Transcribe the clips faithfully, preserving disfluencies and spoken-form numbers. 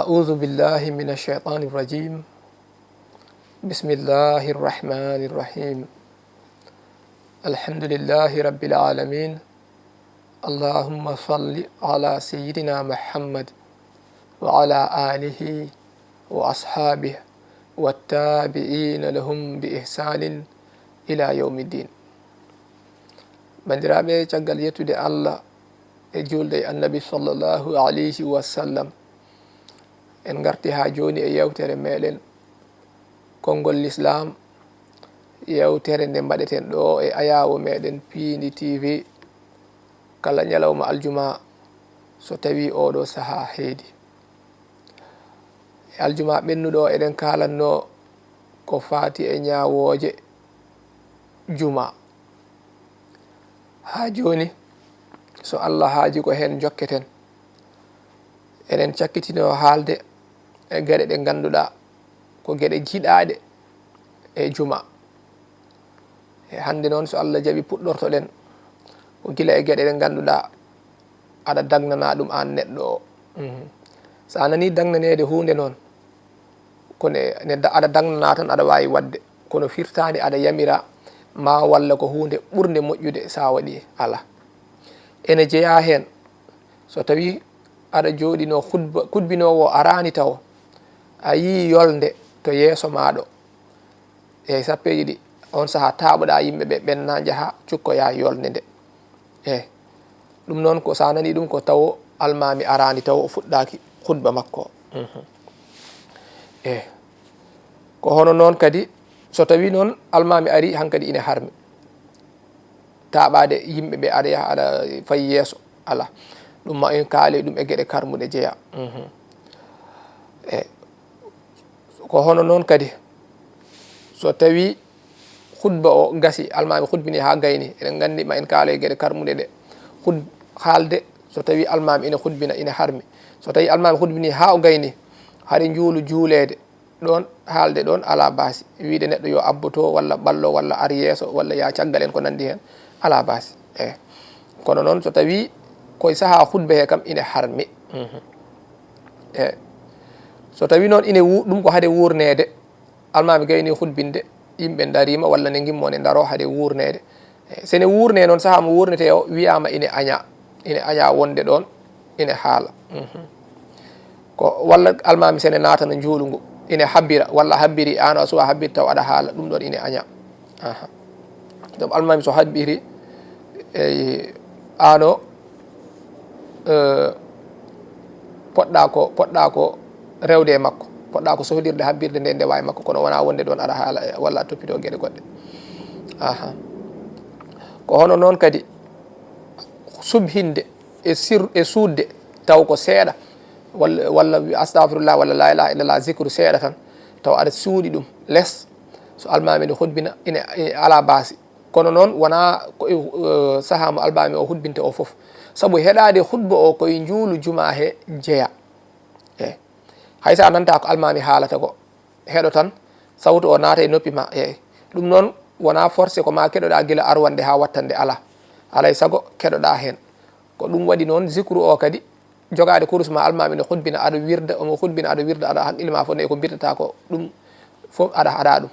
أعوذ بالله من الشيطان الرجيم. بسم الله الرحمن الرحيم. الحمد لله رب العالمين. اللهم صل على سيدنا محمد وعلى آله وأصحابه والتابعين لهم بإحسان إلى يوم الدين. Banndiraaɓe, caggal yettude Allah e juulde e Annabi sallallahu alayhi wa sallam, en ngarti haa jooni e yeewtere meɗen Konngol Lislaam, yeewtere nde mbaɗeten ɗo e ayaawo meɗen Piindi T V kala ñalawma aljuma, so tawii oɗo sahaa heedi. E aljuma ɓennuɗo, eɗen kaalanno ko faati e ñaawooje juma. Haa jooni, so Allah haaji, ko heen njokketen. Eɗen cakkitino haalde e geɗe ɗe ngannduɗaa ko geɗe jiɗaaɗe e juma. E hannde noon, so Allah jaɓi, puɗɗortoɗen ko gila e geɗe ɗe ngannduɗaa aɗa dagnana ɗum aan neɗɗo o. Mhm. So a nanii dagnaneede huunde noon, ko ne, ne da-, aɗa dagnana tan, aɗa waawi waɗde, kono firtaani aɗa yamira ma walla ko huunde ɓurnde moƴƴude so a waɗi, alaa. Ene jeyaa heen, so tawii aɗa jooɗinoo khutba, khutbinoowo araani tawo, a yii yolnde to yeeso maaɗo, e sappeeji ɗi, on sahaa taaɓoɗaa yimɓe ɓe, ɓenna njaha cukkoyaa yolnde nde. E ɗum noon, ko so a nanii ɗum, ko tawo almaami araani tawo o fuɗɗaaki khutba makko. Mhm. E ko hono noon kadi, so tawii noon almaami arii, hankadi ine harmi taaɓaade yimɓe ɓe, aɗa yaha, aɗa fayi yeeso, alaa. Ɗum ma en kaale ɗum e geɗe karmuɗe jeyaa. Mhm. E ko hono noon kadi, so tawii khutba o gasi, almaami khutbini haa gayni, eɗen nganndi ma en kaale geɗe karmuɗe ɗe. Khut-, haalde, so tawii almaami ine khutbina, ine harmi. So tawii almaami khutbini haa o gayni, hari njuulu juuleede, ɗoon, haalde ɗoon alaa baasi. Wiide neɗɗo yo abbo to, walla ɓallo, walla ar yeeso, walla yaa caggal en, ko nanndi heen, alaa baasi. E kono noon, so tawii koye sahaa khutba he kam, ine harmi. Mhm. E so tawii noon ine wu-, ɗum ko hade wuurneede, almaami gayni khutbinde, yimɓe ndariima, walla ne ngimmoo ne ndaroo hade wuurneede. E so ne wuurnee noon, sahaa mo wuurnetee o, wiyaama ine añaa, ine añaa wonde ɗoon ine haala. Mhm. Ko walla almaami sene naatana njuulu ngu, ine habbira, walla habbiri, aan a suwaa habbirde taw aɗa haala, ɗum ɗoon ine añaa. Aha. Donc almaami so habbiri, e, aan o, e, poɗɗa ko, poɗɗa ko rewde e makko, poɗɗa ko sohdirde habbirde nde ndewa e makko, kono wonaa wonde ɗoon aɗa haala, e, walla a toppitoo geɗe goɗɗe. Aha. Ko hono noon kadi subhinde e sir-, e suuɗde taw ko seeɗa, walla, walla wi astafirullah, walla la ilaha illallah, zikru seeɗa tan, taw aɗa suuɗi ɗum les. So almaami ne khutbina, ine, ine alaa baasi. Kono noon, wonaa ko e, eh, sahaa mo almaami o khutbinte o fof. Sabu heɗaade khutba o ko e njuulu jumaa he jeyaa. Eey. Hay so a nanta ko almaami haalata ko, heɗo tan, sawtu o naata e noppi ma, eey. Ɗum noon, wonaa forcé ko ma keɗoɗaa gila arwannde haa wattannde, alaa. Alaa e sago keɗoɗaa heen. Ko ɗum waɗi noon, zikru o kadi, jogaade kurus ma, almaami ne khutbina, aɗa wirda, omo khutbina, aɗa wirda, aɗa haqqille ma fof ne ko mbirdataa ko, ɗum fof aɗa haɗa ɗum.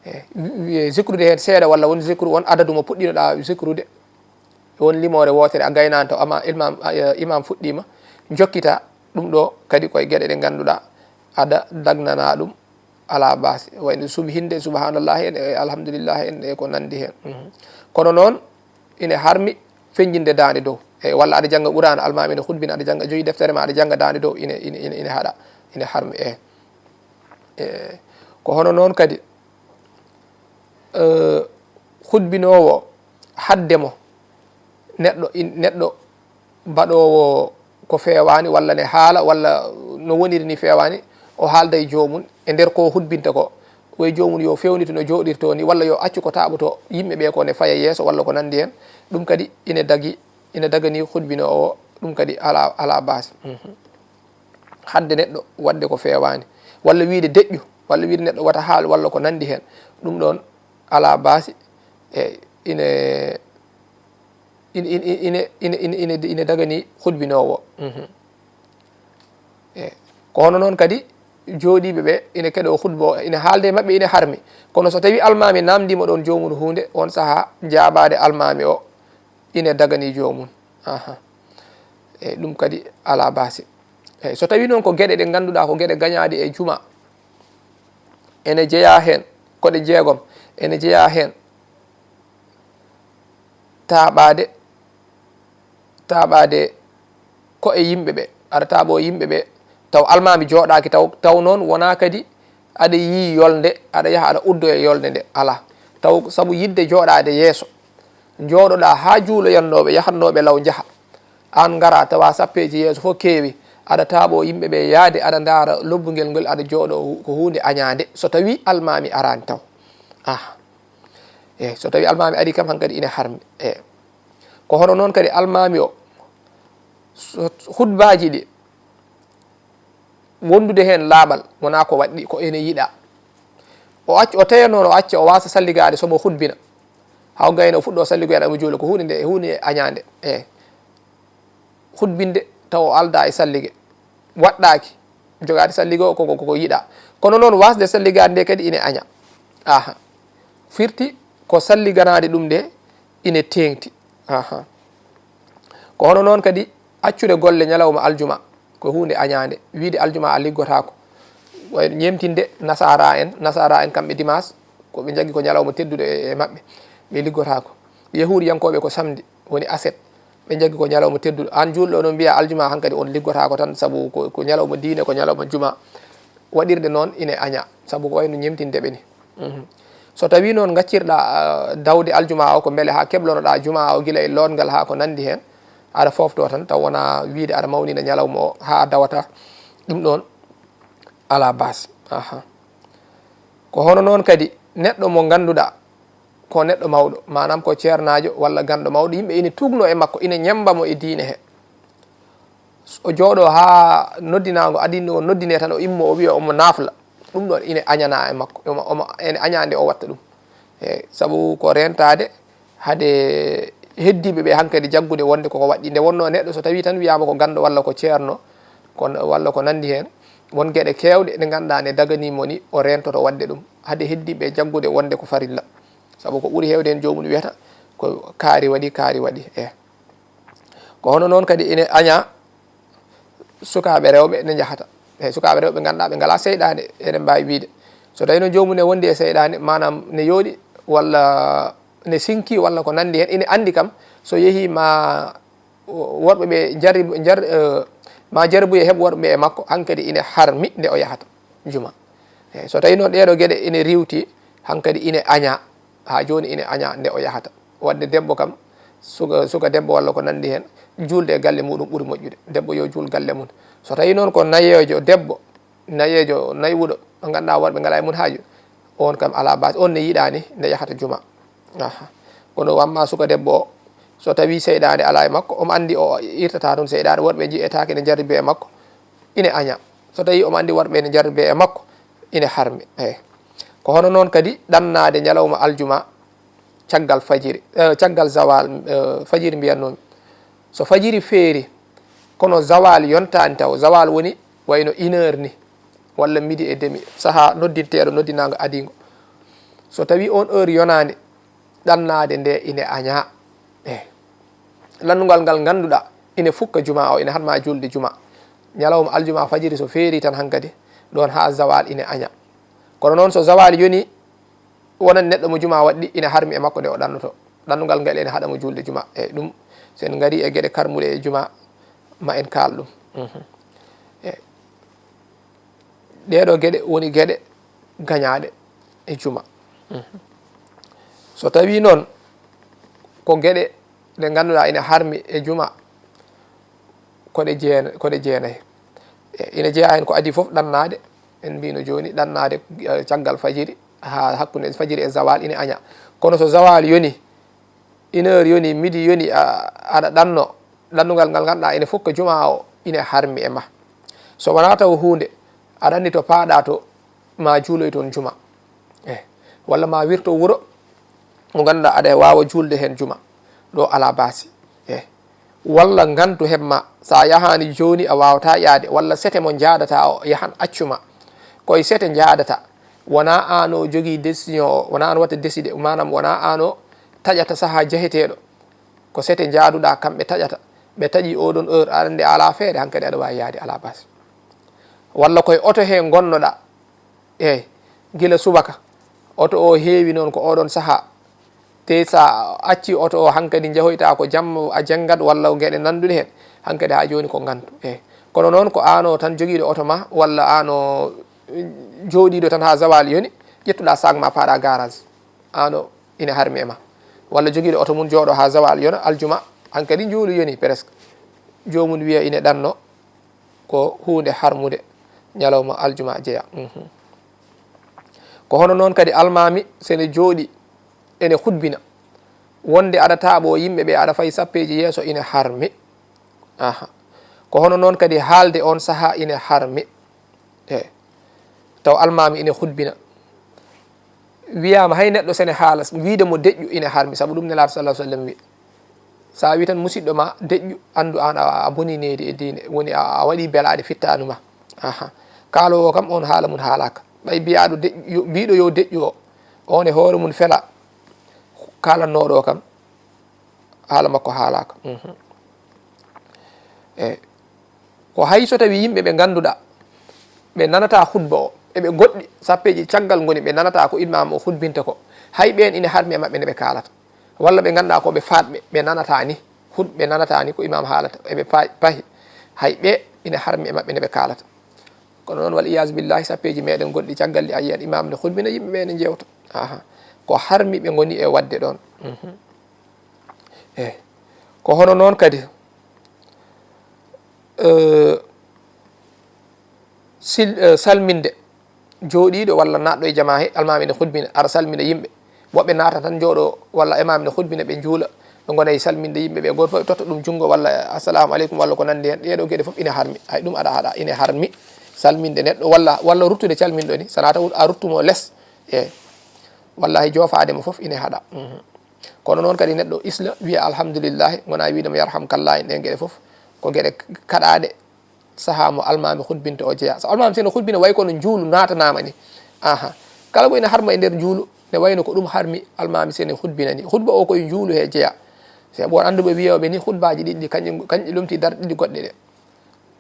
Eey, wi-, wi-, zikrude heen seeɗa walla won zikru, won adadu mo puɗɗinoɗaa zikrude, won limoore wootere a gaynaani taw, amma ilmam, a, e, imam fuɗɗiima, jokkita ɗum ɗo kadi koye geɗe ɗe ngannduɗaa aɗa dagnana ɗum alaa baasi. Wayno subhinde, subhanallahi en, e alhamdulillahi en, e ko nanndi heen. Mhm. Kono noon, ine harmi feñjinde daande dow. E, walla aɗa jannga Qur'aana, almaami ene khutbina, aɗa jannga, jogi deftere ma, aɗa jannga daande dow, ine, ine, ine, ine haɗa, ine harmi. E, e, ko hono noon kadi, eh, khutbinoowo hadde mo, neɗɗo in-, neɗɗo baɗoowo ko feewaani, walla ne haala, walla no woniri ni feewaani, o haalda e joomum e nder ko o hutbinta ko. Ko e joomum yo feewnitu no jooɗirtoo ni, walla yo accu ko taaɓotoo yimɓe ɓee ko ne faya yeeso, walla ko nanndi heen. Ɗum kadi ine dagi, ine daganii hutbinoowo, ɗum kadi alaa, alaa baasi. Mhm. Hadde neɗɗo waɗde ko feewaani, walla wiyde deƴƴu, walla wiyde neɗɗo wata haal, walla ko nanndi heen. Ɗum ɗoon alaa baasi, e ine, ine, ine daganii hutbinoowo. Mhm. E, Ko hono noon kadi jooɗiiɓe ɓe ina keɗoo khutba o, ina haalde e maɓɓe, ina harmi. Kono so tawii almaami naamndiima ɗoon joomum huunde, oon sahaa jaabaade almaami o ina daganii joomum. Aha. Eyi, ɗum kadi alaa baasi. Eyi, so tawii noon ko geɗe ɗe ngannduɗaa ko geɗe gañaaɗe e juma, ene jeyaa heen, ko ɗe jeegom, ene jeyaa heen taaɓaade, taaɓaade ko e yimɓe ɓe, aɗa taaɓoo yimɓe ɓe, taw almaami jooɗaaki, taw, taw noon wonaa kadi aɗa yii yolnde, aɗa yaha aɗa uddoya yolnde nde, alaa. Taw sabu yiɗde jooɗaade yeeso, njooɗoɗaa haa juuloyannooɓe, yahannooɓe law njaha, aan ngaraa tawa sappeeji yeeso fof keewi, aɗa taaɓoo yimɓe ɓe yahde, aɗa ndaara lobbungel ngol, aɗa jooɗoo, ko huunde añaande, so tawii almaami araani taw. Aha. Eyi, so tawii almaami arii kam, hankadi ina harmi. Eyi. Ko hono noon kadi almaami o, so khutbaaji ɗi, wondude heen laaɓal, wonaa ko waɗɗi, ko ene yiɗaa. O acca, o teya noon, o acca, o waasa salligaade, so mo khutbina. Haa o gayna, o fuɗɗoo salligoyaade, omo juula, ko huunde nde, huunde añaande. Eyi. Khutbinde, taw o aldaa e sallige. Waɗɗaaki, jogaade sallige o, ko, ko, ko yiɗaa. Kono noon, waasde salligaade nde kadi ine aña. Aha. Firti ko salliganaade ɗum nde ine teeŋti. Aha. Ko hono noon kadi accude golle ñalawma aljuma, ko huunde añaande. Wiide aljuma a liggotaako. Way ñeemtinde nasaara en, nasaara en kamɓe dimaas, ko ɓe njaggi ko ñalawma tedduɗo e, e maɓɓe. Ɓe liggotaako. Yahuudiyankooɓe ko samedi, woni aset. Ɓe njaggi ko ñalawma tedduɗo. Aan juulɗo noon mbiyaa aljuma hankadi on liggotaako tan, sabu ko, ko ñalawma diine, ko ñalawma juma. Waɗirde noon ine aña, sabu ko wayno ñeemtinde ɓe ni. Mhm. So tawii noon ngaccirɗaa, ah, dawde aljuma o ko mbele haa keblonoɗaa juma o gila e lootngal haa ko nanndi heen, aɗa foofto tan, taw wonaa wiide aɗa mawnina ñalawma o haa dawata, ɗum ɗoon alaa baas. Aha. Ko hono noon kadi neɗɗo mo ngannduɗaa ko neɗɗo mawɗo, maanaam ko ceernaajo walla ganndo mawɗo, yimɓe ina tuugnoo e makko, ina ñemmba mo e diine he. O jooɗoo haa noddinaango adii, o noddinee tan, o immoo, o wiya omo naafla. Ɗum ɗoon ine añanaa e makko, omo, omo, ene añaa nde o waɗta ɗum. Eey, sabu ko reentaade hade heddiiɓe ɓe hankadi jaggude wonde koko waɗɗii. Nde wonnoo neɗɗo so tawii tan wiyaama ko ganndo walla ko ceerno, ko, walla ko nanndi heen, won geɗe keewɗe ɗe ngannduɗaa ne daganii mo ni o reentoto waɗde ɗum. Hade heddiiɓe jaggude wonde ko farilla. Sabu ko ɓuri heewde heen joomum wiyata ko kaari waɗi, kaari waɗi. Eey. Ko hono noon kadi ine añaa sukaaɓe rewɓe ne njahata. Eey, sukaaɓe rewɓe ngannduɗaa ɓe ngalaa seyɗaane, eɗen mbaawi wiyde. So tawii noon joomum ne wondi e seyɗaane, maanaam ne yooɗi walla ne sinkii walla ko nanndi heen, ine anndi kam so yehii ma worɓe ɓe jarribo-, jar-, eh, ma jarribuye heɓ worɓe ɓe e makko, hankadi ine harmi nde o yahata juma. Eey, so tawii noon ɗeeɗoo geɗe ine riiwti, hankadi ine añaa, haa jooni ine añaa nde o yahata. Waɗde debbo kam, suka, suka debbo walla ko nanndi heen, juulde e galle muɗum ɓuri moƴƴude. Debbo yo juul galle mum. So tawii noon ko nayeejo debbo, nayeejo naywuɗo, mo ngannduɗaa worɓe ngalaa e mum haaju, oon kam alaa baasi, oon ne yiɗaani nde yahata juma. Aha. Kono wamma suka debbo o, so tawii seyɗaane alaa e makko, omo anndi o irtataa toon seyɗaane, worɓe njiyetaake ene njarribii e makko, ine añaa. So tawii omo anndi worɓe ene njarribii e makko, ine harmi. Eey. Ko hono noon kadi ɗannaade ñalawma aljuma caggal fajiri, eh, caggal zawal, eh, fajiri mbiyatnoomi. So fajiri feeri, kono zawal yontaani taw, zawal woni wayno une heure ni, walla midi et demi, sahaa noddinteeɗo noddinaango adiingo. So tawii oon heure yonaani, ɗannaade nde ine añaa. Eey. Lannungal ngal ngannduɗaa ine fukka juma o, ine haɗ ma juulde juma. Ñalawma aljuma fajiri so feeri tan hankadi, ɗoon haa zawal ine añaa. Kono noon so zawal yonii, wonan neɗɗo mo juma waɗɗii ine harmi e makko nde o ɗannoto. Ɗannungal ngal ene haɗa mo juulde juma. Eey, ɗum so en ngarii e geɗe karmuɗe e juma, ma en kaal ɗum. Mhm. Eey. Ɗeeɗoo geɗe woni geɗe gañaaɗe e juma. Mhm. So tawii noon ko geɗe ɗe ngannduɗaa ine harmi e juma, ko ɗe jeen-, ko ɗe jeenayi. E, ine jeyaa heen ko adii fof ɗannaade. En mbiino jooni ɗannaade, eh, caggal fajiri, haa hakkunde fajiri e zawal ine añaa. Kono so zawal yonii, une heure yonii, midi yonii, a, aɗa ɗanno, ɗannungal ngal ngannduɗaa ene fukka juma o, ine harmi e ma. So wonaa taw huunde, aɗa anndi to paaɗaa to, ma juuloy toon juma. Eey. Walla ma wirto wuro mo ngannduɗaa aɗa waawa juulde heen juma. Ɗo alaa baasi. Eey. Walla ngantu heɓ ma, so a yahaani jooni a waawataa yaade, walla sete mo njaadata o yahan accu ma. Ko e sete njaadata, wonaa aan o jogii décision o, wonaa aan watta décidé, maanaam wonaa aan o taƴata sahaa jaheteeɗo. Ko sete njaaduɗaa kamɓe taƴata. Ɓe taƴi oɗon heure, aɗa anndi a alaa feere, hankadi aɗa waawi yaade, alaa baasi. Walla koye oto he ngonnoɗaa, eey, gila subaka, oto o heewi noon ko oɗon sahaa. Te so a acci oto o hankadi njahoyta ko jamma a janngat walla geɗe nannduɗe heen, hankadi haa jooni ko ngantu. Eey. Kono noon ko aan o tan jogiiɗo oto ma walla aan o, eh, jooɗiiɗo tan haa zawal yoni, ƴettuɗaa sac ma paaɗa garage. Aan o ine harmi e ma. Walla jogiiɗo oto mum jooɗo haa zawal yona, aljuma, hankadi njuulu yoni presque. Joomum wiya ine ɗanno, ko huunde harmude, ñalawma aljuma jeya. Mhm. Ko hono noon kadi almaami, so ene jooɗi, ene hutbina. Wonde aɗa taaɓo yimɓe ɓe, aɗa fay sappeeji yeeso, ine harmi. Aha. Ko hono noon kadi haalde oon sahaa ine harmi. E taw almaami ine hutbina. Wiyaama hay neɗɗo so ene haala, wiide mo deƴƴu ine harmi, sabu ɗum Nelaaɗo sallallahu alaihi wasallam wi. So a wi tan musiɗɗo ma deƴƴu, anndu aan a, a boni needi e diine, woni a, a waɗi belaaɗe fittaandu ma. Aha. Kaaloowo kam, oon haala mum haalaaka. Ɓay biyaaɗo deƴƴu, yo, biiɗo yo deƴƴu o, oon e hoore mum fela, kaalannooɗo o kam, haala makko haalaaka. Mhm. E ko hay so tawi yimɓe ɓe ngannduɗaa, ɓe nanataa hutba o, eɓe goɗɗi sappeeji caggal ngoni, ɓe nanataa ko imaam o hutbinta ko. Hay ɓeen ine harmi e maɓɓe nde ɓe kaalata. Walla ɓe ngannduɗaa ko ɓe faatɓe, ɓe nanataa ni, hut-, ɓe nanataa ni ko imaam haalata, eɓe pa-, pahi. Hay ɓe ine harmi e maɓɓe nde ɓe kaalata. Kono noon, wal iyaazu billahi, sappeeji meɗen goɗɗi caggal ɗi a yiyat imaam ne hutbina, yimɓe ɓe ne njeewta. Aha. Ko harmi ɓe ngoni e waɗde ɗoon. Mhm. Eey. Ko hono noon kadi, eh, sil-, eh, salminde jooɗiiɗo walla naatɗo e jamaa he, almaami ene hutbina, aɗa salmina yimɓe. Woɓɓe naata tan njooɗo walla imaam ene hutbina, ɓe njuula, ɓe ngona e salminde yimɓe ɓe, gooto fof totta ɗum junngo walla assalamu aleykum walla ko nanndi heen. Ɗee ɗoo geɗe fof ine harmi. Hay ɗum aɗa haɗa, ine harmi salminde neɗɗo walla, walla ruttude calminɗo ni, so naata a ruttu mo les. Eey. Wallahi joofaade mo fof ine haɗa. Mhm. Kono noon kadi neɗɗo isla, wiya alhamdulillahi, ngona wiide mo yarhamkallah, en ɗeen geɗe fof, ko geɗe kaɗaaɗe sahaa mo almaami hutbinta o jeyaa. So almaami sene hutbina, way kono njuulu naatanaama ni. Aha. Kala ko ina harma e nder njuulu, ne wayno ko ɗum harmi almaami sene hutbina ni. Hutba o koye njuulu he jeyaa. Sabu on annduɓe wiyooɓe ni, hutbaaji ɗiɗi ɗi, kañƴi, kañƴi lomti darɗe ɗiɗi goɗɗe ɗe.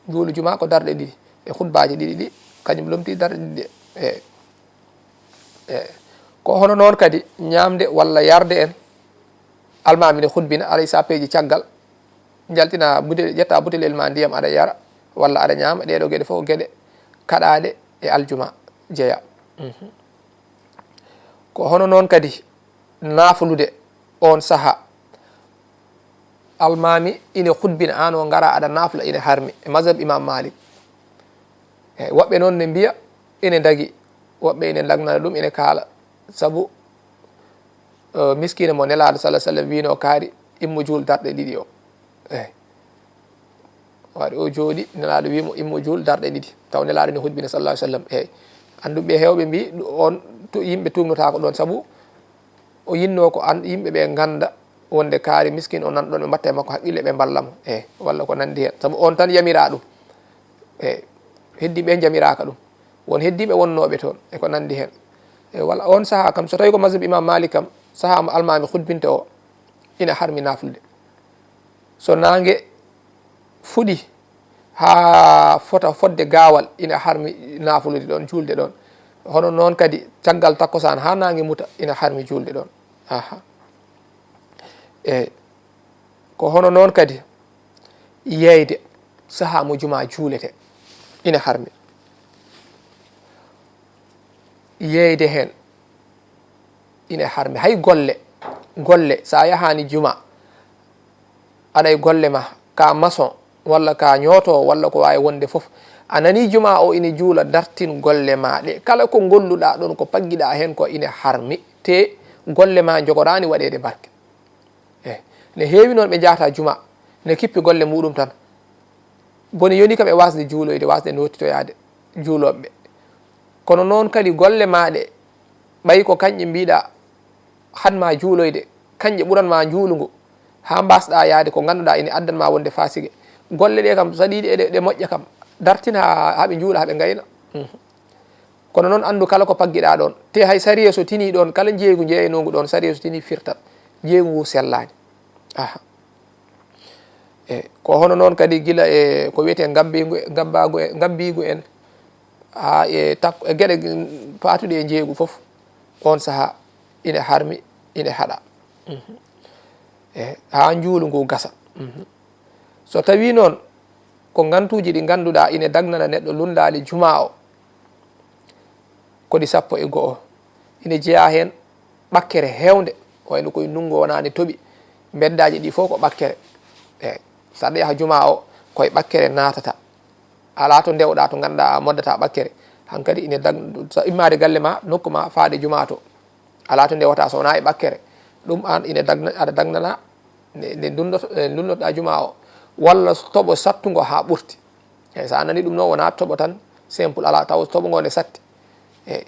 Njuulu juma ko darɗe ɗiɗi. E hutbaaji ɗiɗi ɗi, kañum lomti darɗe ɗiɗi ɗe. E, e, ko hono noon kadi ñaamde walla yarde en. Almaami ne hutbina, aɗa e sappeeji caggal, njaltina butel, ƴetta butelel ma ndiyam aɗa yara, walla aɗa ñaama, ɗee ɗoo geɗe fof ko geɗe kaɗaaɗe e aljuma jeya. Mhm. Ko hono noon kadi naaflude oon sahaa. Almaami ine hutbina, aan o ngara aɗa naafla, ine harmi. E mazhab Imaam Maalik. Eey, woɓɓe noon ne mbiya ine ndagi, woɓɓe ine ndagnana ɗum, ine kaala. Sabu, eh, miskiina mo Nelaaɗo sallallahu alaihi wasallam wiino kaari, "Immo juul darɗe ɗiɗi o." Eey. Waɗi o jooɗi, Nelaaɗo wii mo, "Immo juul darɗe ɗiɗi." Taw Nelaaɗo ne hutbina sallallahu alaihi wasallam. Eey. Annduɓe heewɓe mbii, ɗu-, on tu-, yimɓe tuugnotaako ɗoon, sabu o yinnoo ko an-, yimɓe ɓe ngannda wonde kaari miskin o nan ɗoon, ɓe mbatta e makko haqqille, ɓe mballa mo. Eey. Walla ko nanndi heen. Sabu on tan yamiraa ɗum. Eey. Heddi ɓe njamiraaka ɗum. Won heddiiɓe wonnooɓe toon e ko nanndi heen. Eey, walla oon sahaa kam, so tawii ko mazhab Imaam Maalik kam, sahaa mo almaami hutbinta o, ina harmi naaflude. So naange fuɗi haa fota fotde gaawal, ina harmi naaflude ɗoon, juulde ɗoon. Hono noon kadi, caggal takkusaan haa naange muta, ina harmi juulde ɗoon. Aha. Eey. Ko hono noon kadi, yeeyde sahaa mo jumaa juulete, ina harmi. Yeeyde heen ina harmi. Hay golle, golle, so a yahaani juma, aɗa e golle ma, ka maçon, walla ka ñootoowo, walla ko waawi wonde fof, a nanii juma o ina juula, dartin golle ma ɗe. Kala ko ngolluɗaa ɗoon, ko paggiɗaa heen ko, ina harmi. Te golle ma njogoraani waɗeede barke. Eey. Ne heewi noon ɓe njahata juma, ne kippi golle muɗum tan. Boni yoni kam e waasde juuloyde, waasde nottitoyaade juulooɓe ɓe. Kono noon kadi golle ma ɗe, ɓay ko kañƴe mbiɗa haɗ ma juuloyde, kañƴe ɓuran ma njuulu ngu, haa mbaasɗaa yahde ko ngannduɗaa ene addan ma wonde faasige. Golle ɗe kam, so ɗiɗi eɗe, ɗe moƴƴa kam, dartin haa, haa ɓe njuula, haa ɓe ngayna. Mhm. Kono noon, anndu kala ko paggiɗaa ɗoon. Te hay sariya so tinii ɗoon, kala njeeygu njeeyanoongu ɗoon, sariya so tinii firtat. Njeeygu ngu sellaani. Aha. E, ko hono noon kadi gila e ko wiyetee ngambiigu, ngambaagu e, ngambiigu en, haa e takko, e geɗe paatuɗe e njeeygu fof, oon sahaa ine harmi, ine haɗa. Mhm. E, haa njuulu ngu gasa. Mhm. So tawii noon ko ngantuuji ɗi ngannduɗaa ine dagnana neɗɗo lunndaali jumaa o, ko ɗi sappo e go'o. Ine jeyaa heen ɓakkere heewnde, wayno koye ndunngu wonaa ne toɓi. Mbeddaaji ɗi fof ko ɓakkere. Eey, so aɗa yaha jumaa o, koye ɓakkere naatata. Alaa to ndewɗaa to ngannduɗaa a moddata ɓakkere. Hankadi ine dag-, so immaade galle ma, nokku ma, faade jumaa to. Alaa to ndewata so wonaa e ɓakkere. Ɗum aan ine dagna-, aɗa dagnana nde, nde ndunnoto-, nde ndunnotoɗaa jumaa o. Walla toɓo sattungo haa ɓurti. Eey, so a nanii ɗum noon, wonaa toɓo tan simple, alaa, taw toɓo ngo ne satti. Eey,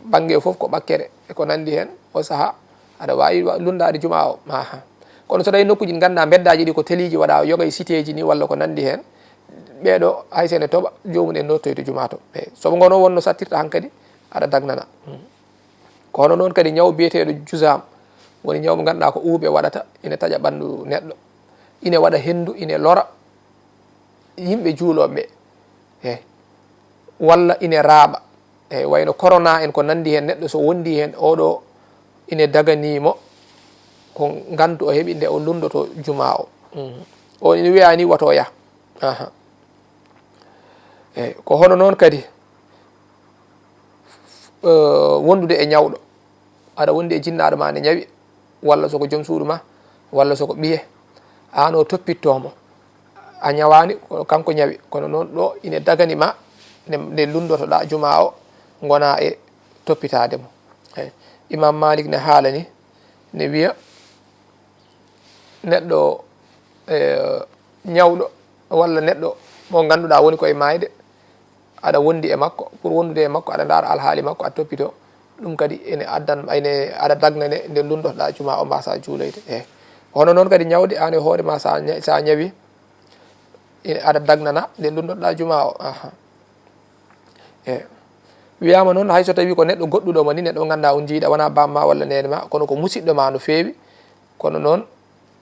bannge o fof ko ɓakkere, e ko nanndi heen, o sahaa, aɗa waawi wa-, lunndaade jumaa o. Aha. Kono so tawii nokkuuji ɗi ngannduɗaa mbeddaaji ɗi ko teliiji waɗaa, yoga e siteeji ni, walla ko nanndi heen, ɓeeɗo, hay so ene toɓa, joomum en nottoy to jumaa to. Eey, soɓo ngo noon wonno sattirta hankadi, aɗa dagnana. Hmm. Ko hono noon kadi ñaw biyeteeɗo jusaam, woni ñaw mo ngannduɗaa ko uube waɗata, ene taƴa ɓanndu neɗɗo, ine waɗa henndu, ine lora yimɓe juulooɓe ɓe. Eey. Walla ine raaɓa. Eey, wayno corona en ko nanndi heen, neɗɗo so wonndii heen, oɗo ine daganii mo ko ngantu o heɓi nde o lunndoto jumaa o. Mhm. O ine wiyaa ni woto o yah. Aha. Eey, ko hono noon kadi, eh, wondude e ñawɗo. Aɗa wondi e jinnaaɗo ma ne ñawi, walla so ko joom suudu ma, walla so ko ɓiye, aan o toppittoo mo. A ñawaani, ko kanko ñawi. Kono noon ɗo ine dagani ma nde, nde lunndotoɗaa jumaa o, ngona e toppitaade mo. Eey. Imam Malik ne haalani, ne wiya, neɗɗo, eh, ñawɗo walla neɗɗo mo ngannduɗaa woni koye maayde, aɗa wondi e makko, pour wondude e makko, aɗa ndaara alhaali makko, aɗa toppitoo, ɗum kadi ene addan, ene, aɗa dagnane nde lunndotoɗaa jumaa o, mbaasa juuloyde. Eey. Hono noon kadi ñawde aan e hoore ma, so a ña-, so a ñawi, ene, aɗa dagnana nde lunndotoɗaa jumaa o. Aha. Eey. Wiyaama noon, hay so tawii ko neɗɗo goɗɗuɗo mo ni, neɗɗo mo ngannduɗaa on njiiɗa, wonaa baam ma walla neene ma, kono ko musiɗɗo ma no feewi, kono noon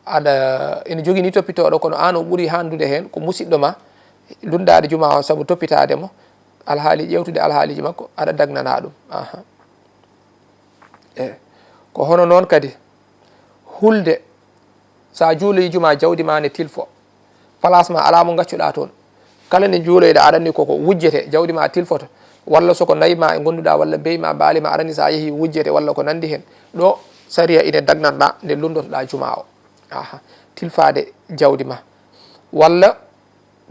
aɗa, ene jogii ni toppitooɗo, kono aan o ɓuri hanndude heen, ko musiɗɗo ma, lunndaade jumaa o sabu toppitaade mo, alhaali, ƴeewtude alhaaliiji makko, aɗa dagnana ɗum. Aha. Eey. Ko hono noon kadi, hulde, so a juuloyi jumaa, jawdi ma ne tilfo. Place ma alaa mo ngaccuɗaa toon. Kala nde juuloyɗaa, aɗa anndi koko wujjete, jawdi ma tilfoto. Walla so ko nayi ma e ngonnduɗaa, walla beyi ma, baali ma, aɗa anndi so a yehii wujjete, walla ko nanndi heen. Ɗo sariya ine dagnanɗaa nde lunndotoɗaa jumaa o. Aha. Tilfaade jawdi ma. Walla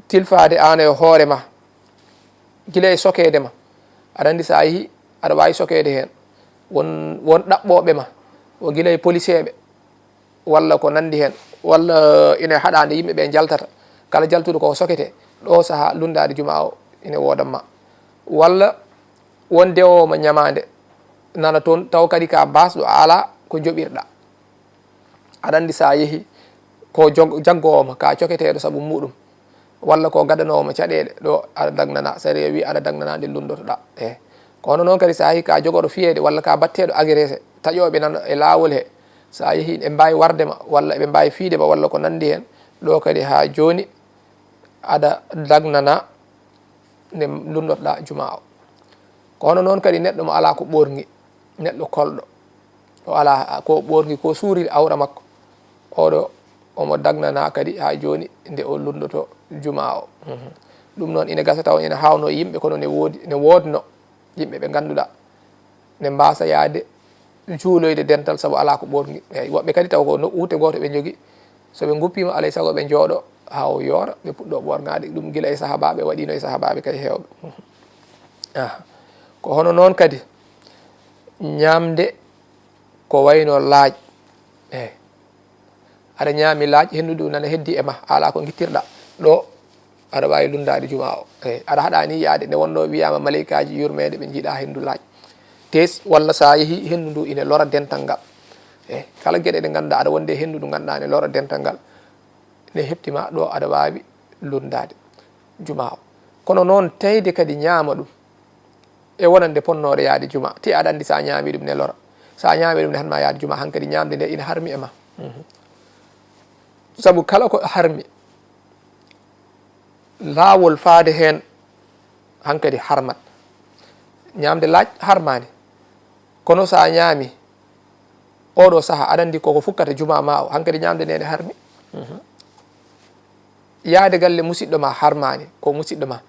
tilfaade aan e hoore ma. Gila e sokeede ma. Aɗa anndi so a yehii, aɗa waawi sokeede heen. Won, won ɗaɓɓooɓe ma. O gila e poliseeɓe. Walla ko nanndi heen, walla ina haɗaa nde yimɓe ɓe njaltata, kala jaltuɗo ko sokete, ɗo sahaa lunndaade jumaa o ina woodan ma. Walla won dewoowo ma ñamaande nana toon, taw kadi ka baasɗo, a alaa ko njoɓirɗaa. Aɗa anndi so a yehii ko jog-, jaggoowo ma, ka coketeeɗo sabu muɗum. Walla ko gadanoowo ma caɗeele, ɗo aɗa dagnana, sariya wi aɗa dagnana nde lunndotoɗaa. E ko hono noon kadi, so a yehii ka jogooɗo fiyeede walla ka batteeɗo agressé, taƴooɓe nan e laawol he, so a yehii eɓe mbaawi warde ma walla eɓe mbaawi fiyde ma walla ko nanndi heen, ɗo kadi haa jooni aɗa dagnana nde lunndotoɗaa jumaa o. Ko hono noon kadi neɗɗo mo alaa ko ɓoorngi, neɗɗo kolɗo, o alaa ko ɓoorngi, ko suuriri awra makko, oɗo omo dagnana kadi haa jooni nde o lunndoto jumaa o. Mhm. Ɗum noon ina gasa taw ina haawnoo yimɓe, kono ne woodi, ne woodno yimɓe ɓe ngannduɗaa ne mbaasa yahde juuloyde dental sabu alaa ko ɓoorngi. Eey, woɓɓe kadi taw ko no-, wutte gooto ɓe njogii, so ɓe nguppiima, alaa e sago ɓe njooɗo haa o yoora, ɓe puɗɗo ɓoornaade ɗum gila e sahaabaaɓe, waɗiino e sahaabaaɓe kay heewɓe. Ah, ko hono noon kadi ñaamde ko wayno laaƴ. Eey. Aɗa ñaami laaƴ, henndu ndu nana heddi e ma, a alaa ko ngittirɗaa. Ɗo aɗa waawi lunndaade jumaa o. Eey, aɗa haɗaa ni yahde, nde wonnoo wiyaama maleykaaji yurmeende ɓe njiɗaa henndu laaƴ. Te s-, walla so a yehii, henndu ndu ine lora dental ngal. E kala geɗe ɗe ngannduɗaa aɗa wonde e henndu ndu ngannduɗaa ne lora dental ngal, ne heɓtima ɗo aɗa waawi lunndaade jumaa o. Kono noon tawde kadi ñaama ɗum e wonande ponnoore yaade jumaa, te aɗa anndi so a ñaami ɗum ne lora. So a ñaami ɗum ne haɗma yaade jumaa, hankadi ñaamde nde ina harmi e ma. Mhm. Sabu kala ko harmi, laawol faade heen hankadi harmat. Ñaamde laaj harmaani. Kono so a ñaami oɗo saha, aɗa anndi koko fukkata jumaa ma o, hankadi ñaamde nde ne harmi. Mhm. Yaade galle musiɗɗo ma harmaani, ko musiɗɗo ma.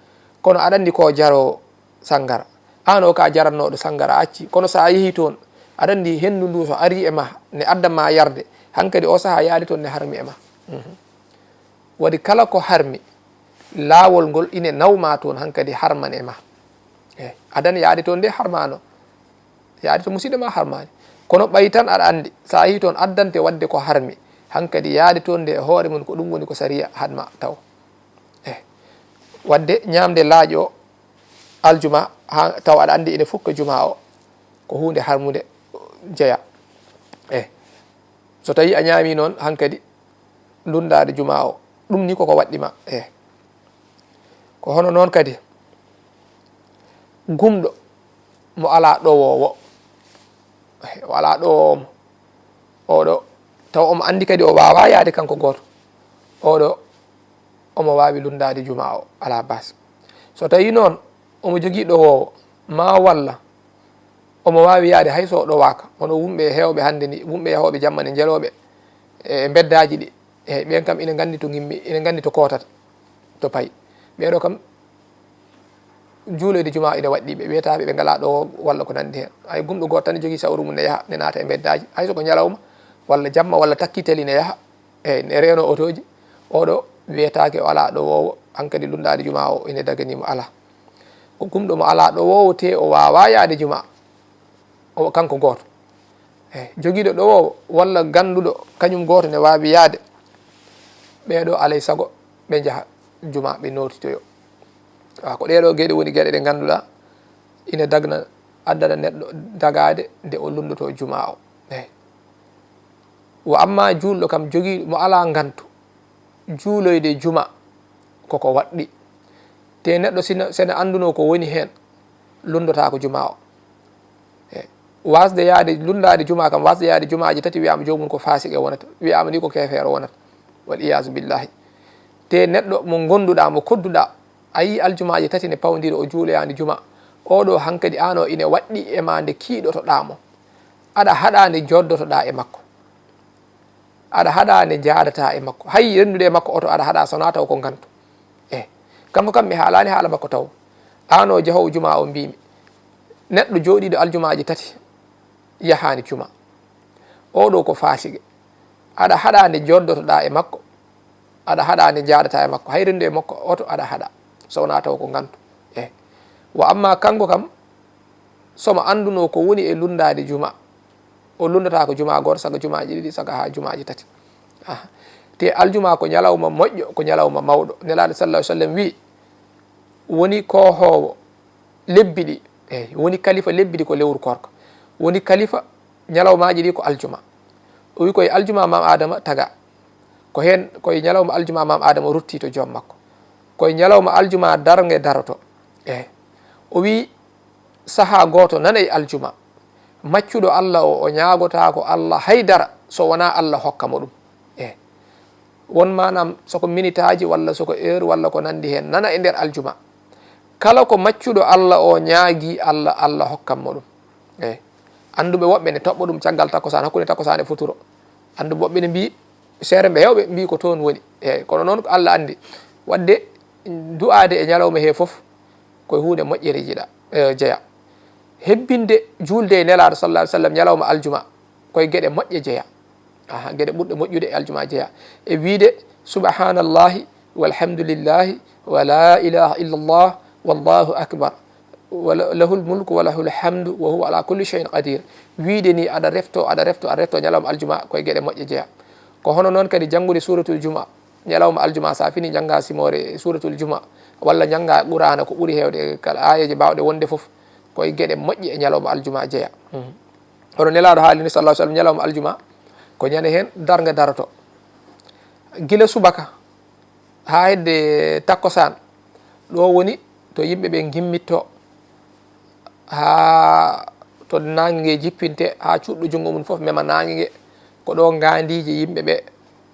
Kono aɗa anndi ko jaroowo sanngara. Aan o ka jarannooɗo sanngara a acci. Kono so a yehi toon, aɗa anndi henndu ndu so ari e ma, ne addan ma yarde. Hankadi o saha yaade toon ne harmi e ma. Mhm. Waɗi kala ko harmi, laawol ngol ine nawma toon hankadi harman e ma. E, adan yaade toon nde harmano. Yaade to musiɗɗo ma harmani. Kono ɓay tan aɗa anndi, so a yehi toon addante waɗde ko harmi, hankadi yaade toon nde e hoore mum ko ɗum woni ko sariya haɗma taw. E, waɗde ñaamde laaƴo aljuma, ha, taw aɗa anndi ine fukka juma o, ko huunde harmunde jeya. E, so tawi a ñaami noon hankadi lunndaade jumaa o, ɗum ni koko waɗɗi ma. E, ko hono noon kadi gumɗo mo alaa ɗowoowo. E, o alaa ɗowoowo mo. Oɗo, taw omo anndi kadi o waawaa yaade kanko gooto. Oɗo, omo waawi lunndaade jumaa o, alaa baas. So tawi noon omo jogii ɗowoowo, ma walla omo waawi yaade hay so o ɗowaaka, hono wumɓe heewɓe hannde ni, wumɓe yahooɓe jamma ne njelooɓe e mbeddaaji ɗi, e ɓeen kam ina nganndi to ngimmi, ina nganndi to kootata, to payi. Ɓeeɗo kam, juuloyde jumaa ina waɗɗi ɓe, wiyata ɓe, ɓe ngalaa ɗo walla ko nanndi heen. Hay gumɗo gooto tan ne jogii sawru mum ne yaha, ne naata e mbeddaaji. Hay so ko ñalawma, walla jamma, walla takkiteli ne yaha, e ne reeno otooji. Oɗo wiyetaake o alaa ɗowoowo, hankadi lunndaade jumaa o ina daganiimo, alaa. Ko gumɗo mo alaa ɗowoowo, te o waawaa yaade jumaa, o kanko gooto. E, jogiiɗo ɗowoowo walla gannduɗo kañum gooto ne waawi yaade, ɓeeɗo alay sago ɓe njaha jumaa, ɓe nootitoyo. A, ko ɗeeɗo geɗe woni geɗe ɗe ngannduɗaa ina dagna, addana neɗɗo dagaade nde o lunndoto jumaa o. E, wa amma juulɗo kam jogii mo alaa ngantu juuloyde juma, koko waɗɗi. Te neɗɗo sina, sene annduno ko woni heen, lunndotaako juma o. E, wasde yaade, lunndaade juma kam, wasde yaade jumaaji tati, wiyaama joomum ko faasiqe wonata, wiyaama ni ko keefeero wonata. Wal iyaazu billahi. Te neɗɗo mo ngonnduɗaa, mo kodduɗaa, a yii aljumaaji tati ne pawndiri o juuloyaani juma. Oɗo hankadi aan o ine waɗɗi e ma nde kiiɗotoɗaa mo. Aɗa haɗa nde joddotoɗaa e makko. Aɗa haɗa nde njaadata e makko. Hay renndude e makko oto aɗa haɗa so wonaa taw ko ngantu. E, kanko kam mi haalaani haala makko taw. Aan o jahoowo jumaa o mbiimi. Neɗɗo jooɗiiɗo aljumaaji tati yahaani juma. Oɗo ko faasiqe. Aɗa haɗa nde joddotoɗaa e makko. Aɗa haɗa nde njaadata e makko. Hay renndu e makko oto aɗa haɗa. So wonaa taw ko ngantu. E, wa amma kanko kam, somo annduno ko woni e lunndaade juma, o lunndotaako juma gooto, saga jumaaji ɗiɗi, saga haa jumaaji tati. Aha. Te aljuma ko ñalawma moƴƴo, ko ñalawma mawɗo. Nelaaɗo sallallahu alaihi wasallam wi'i, woni koohoowo lebbi ɗi, eyi, woni kalifa lebbi ɗi ko lewru koorka. Woni kalifa ñalawmaaji ɗi ko aljuma. O wi koye aljuma Maam Aadama taga. Ko heen, koye ñalawma aljuma Maam Aadama rutti to joom makko. Koye ñalawma aljuma darnge daroto. Eyi. O wi, sahaa gooto nana e aljuma, maccuɗo Allah o, o ñaagotaako Allah haydara so wonaa Allah hokka mo ɗum. Eyi. Won maanaam, so ko minitaaji walla so ko heure walla ko nanndi heen, nana e nder aljuma. Kala ko maccuɗo Allah o ñaagi Allah, Allah hokkan mo ɗum. Eyi. Annduɓe woɓɓe ne toɓɓa ɗum caggal takkusaan, hakkunde takkusaan e futuro. Annduɓe woɓɓe ne mbiyi, seere ɓe heewɓe mbiyi ko toon woni. Eyi, kono noon ko Allah anndi. Waɗde du'aade e ñalawma he fof, ko e huunde moƴƴere jiɗa, e, jeya. Hebbinde juulde e Nelaaɗo sallallahu alaihi wasallam ñalawma aljuma, ko e geɗe moƴƴe jeya. Aha, geɗe ɓurɗe moƴƴude e aljuma jeya. E wiide, "Subhanallahi walhamdulillahi wa la ilaha illallah wallahu akbar. Wa la-, lahul mulku wa lahul hamdu wa huwa ala kulli shay'in qadir." Wiide ni aɗa refto, aɗa refto, aɗa refto ñalawma aljuma ko e geɗe moƴƴe jeya. Ko hono noon kadi janngude suratul juma. Ñalawma aljuma, sa fini, njannga simoore suratul juma, walla njannga Qur'aana, ko ɓuri heewde e kala aayeeje baawɗe wonde fof, ko e geɗe moƴƴe e ñalawma aljuma jeya. Mhm. Hono Nelaaɗo haalini, sallallahu alaihi wasallam, ñalawma aljuma, Ko ñande heen darnge daroto. Gila subaka haa hedde takkusaan, ɗo woni to yimɓe ɓe ngimmitto, haa to naange nge jippinte, haa cuɗɗo junngo mum fof mema naange nge. Ko ɗo ngaandiiji yimɓe ɓe,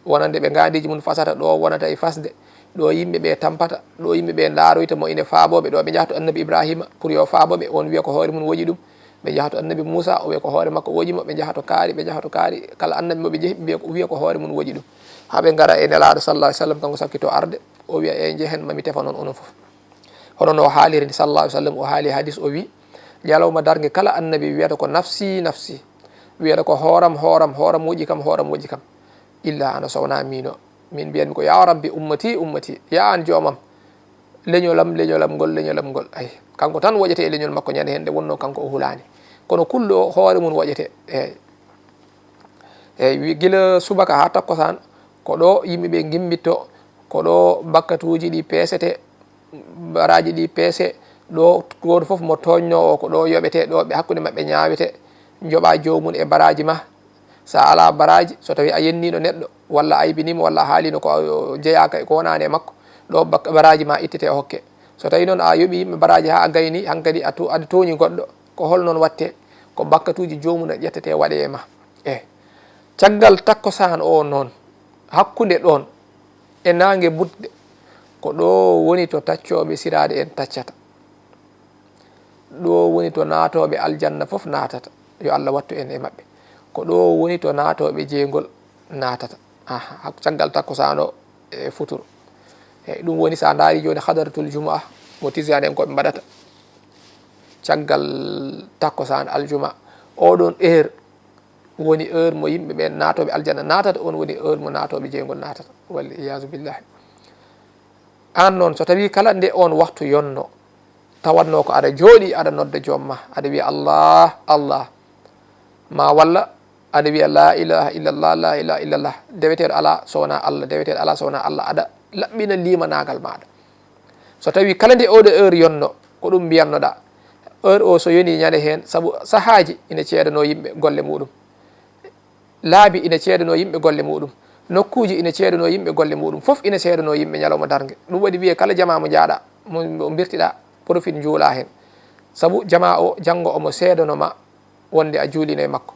wonande ɓe ngaandiiji mum fasata, ɗo wonata e fasde, ɗo yimɓe ɓe tampata, ɗo yimɓe ɓe ndaaroyta mo ine faaboo ɓe, ɗo ɓe njahata to Annabi Ibraahiima pour yo faabo ɓe, on wiya ko hoore mum woƴi ɗum. Ɓe njaha to Annabi Muusa, o wiya ko hoore makko woƴi mo, ɓe njaha to kaari, ɓe njaha to kaari, kala annabi mo ɓe njehi, ɓe mbiya, o wiya ko hoore mum woƴi ɗum. Haa ɓe ngara e Nelaaɗo sallallaahu alayhi wa sallam, kanko sakkitoo arde, o wiya, "Eey, njehen, ma mi tefan on onon fof." Hono no o haaliri ni sallallaahu alayhi wa sallam, o haali hadis, o wi, "Ñalawma darnge kala annabi wiyata ko nafsi, nafsi, wiyata ko hooram, hooram, hooram woƴi kam, hooram woƴi kam. Illa ana so wonaa miino, min mbiyanmi ko, ya Rabbi, ummati, ummati, ya an joomam, leñolam, leñolam ngol, leñolam ngol." Ay, kanko tan woƴete e leñol makko ñande heen nde wonnoo kanko o hulaani. Kono kulɗo o hoore mum woƴete. Eey. Eey, wi gila subaka haa takkusaan, ko ɗo yimɓe ɓe ngimmitto, ko ɗo bakkatuuji ɗi peesete, baraaji ɗi peese, ɗo gooto fof mo tooñnoo o, ko ɗo yoɓete, ɗo ɓe hakkunde maɓɓe ñaawete, njoɓa joomum e baraaji ma. So a alaa baraaji, so tawii a yenniino neɗɗo, walla a aybiniimo, walla a haaliino ko jeyaaka e ko wonaani e makko, ɗo bak-, baraaji ma ittete, hokke. So tawii noon a yoɓii yimɓe baraaji haa a gayni, hankadi a to-, aɗa tooñi goɗɗo, ko hol noon waɗte? Ko bakkatuuji joomum na ƴettete, waɗe e ma. E caggal takkusaan o noon, hakkunde ɗoon e naange budde, ko ɗo woni to taccooɓe siraaɗe en taccata. Ɗo woni to naatooɓe aljanna fof naatata. Yo Allah wattu en e maɓɓe. Ko ɗo woni to naatooɓe jeygol naatata. Aha, hak-, caggal takkusaan o e futuro. Eey, ɗum woni so a ndaari jooni hadaratul jumaa, mo tijaanenkooɓe mbaɗata caggal takkusaan aljuma, oɗon heure woni heure mo yimɓe ɓen naatooɓe aljanna naatata, on woni heure mo naatooɓe jeygol naatata. Wal iyaazu billahi. Aan noon, so tawii kala nde oon waktu yonnoo, tawatnoo ko aɗa jooɗii, aɗa nodda joom ma, aɗa wiya, "Allah, Allah." Ma walla aɗa wiya, "La ilaha illallah, la ilaha illallah." Deweteeɗo alaa so wonaa Allah, deweteeɗo alaa so wonaa Allah. Aɗa laɓɓina liimanaagal maaɗa. So tawii kala nde oɗo heure yonnoo, ko ɗum mbiyatnoɗaa. Heure o so yonii ñande heen, sabu sahaaji ina ceedanoo yimɓe golle muɗum. Laabi ina ceedanoo yimɓe golle muɗum. Nokkuuji ina ceedanoo yimɓe golle muɗum. Fof ina ceedanoo yimɓe ñalawma darnge. Ɗum waɗi wiyee kala jamaa mo njaaɗaa, mo, mo mbirtiɗaa, profit njuulaa heen. Sabu jamaa o, janngo omo seedano ma wonde a juuliino e makko.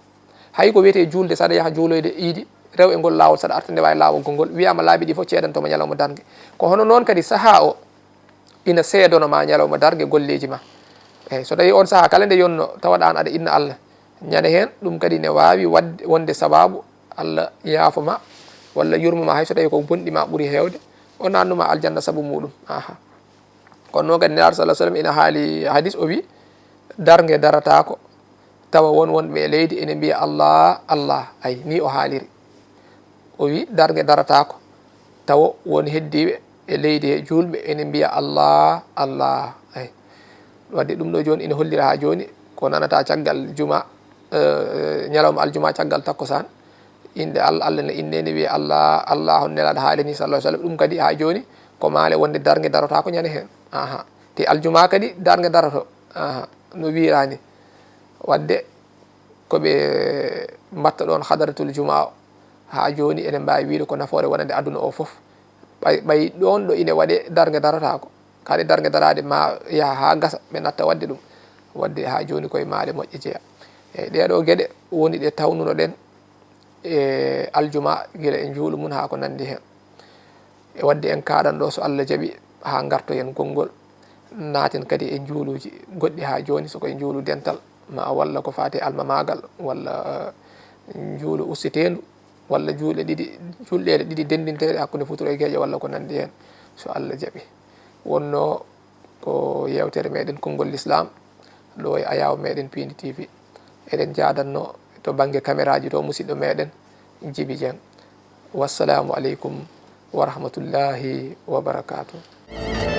Hay ko wiyetee juulde, saɗa yaha juuloyde iidi, rew e ngol laawol, saɗa arta ndewa e laawol gongol, wiyaama laabi ɗi fof ceedanto ma ñalawma darnge. Ko hono noon kadi sahaa o ina seedano ma ñalawma darnge golleeji ma. Eey, so tawii on sahaa kala nde yonnoo, tawa ɗaan aɗa inna Allah, ñande heen, ɗum kadi ne waawi waɗde, wonde sabaabu Allah yaafo ma, walla yurmo ma, hay so tawii ko bonɗi ma ɓuri heewde, o naatnu ma aljanna sabu muɗum. Aha. Kono noon kadi, Nelaaɗo sallallaahu alayhi wa sallam ina haali hadis, o wi, "Darnge darataako, tawa won wonɓe e leydi ene mbiya, 'Allah, Allah.'" Ay, ni o haaliri. O wi, "Darnge darataako, tawa won heddiiɓe e leydi he, juulɓe ene mbiya, 'Allah, Allah.'" Ay. Wadde ɗum ɗo jooni ina hollira haa jooni ko nanata caggal juma, eh, ñalawma aljuma caggal takkusaan. Innde Allah, Allah ne innee, ne wiyee Allah, Allah, hono Nelaaɗo haalini, sallallaahu alayhi wa sallam. Ɗum kadi haa jooni ko maale wonde darnge darotaako ñande heen. Aha. Te aljuma kadi darnge daroto. Aha. No wiiraani. Wadde ko ɓe mbatta ɗoon hadaratul juma o, haa jooni eɗen mbaawi wiyde ko nafoore wonande aduna o fof. Ɓay, ɓay ɗoon ɗo ine waɗee darnge darotaako. Kadi darnge daraade ma yaha haa gasa, ɓe natta waɗde ɗum. Wadde haa jooni koye maale moƴƴe jeya. Eey, ɗee ɗoo geɗe woni ɗe tawnunoɗen e aljuma gila e njuulu mum haa ko nanndi heen. E wadde en kaaɗan ɗo, so Allah jaɓi, haa ngartoyen konngol, naaten kadi e njuuluuji goɗɗi haa jooni, so koye njuulu dental, ma walla ko faati e almamaagal, walla, eh, njuulu ussiteendu, walla juuɗe ɗiɗi, julɗeele ɗiɗi denndinteeɗe hakkunde futuro e geeƴe, walla ko nanndi heen, so Allah jaɓi. Wonnoo ko yeewtere meɗen konngol Lislaam, ɗo e ayaawo meɗen Piindi T V. Eɗen njaadanno to bannge kameraaji to musidɗo meɗen Jibi Jeŋ. Wassalaamu aleykum wa rahmatullaahi wa barakaatuh.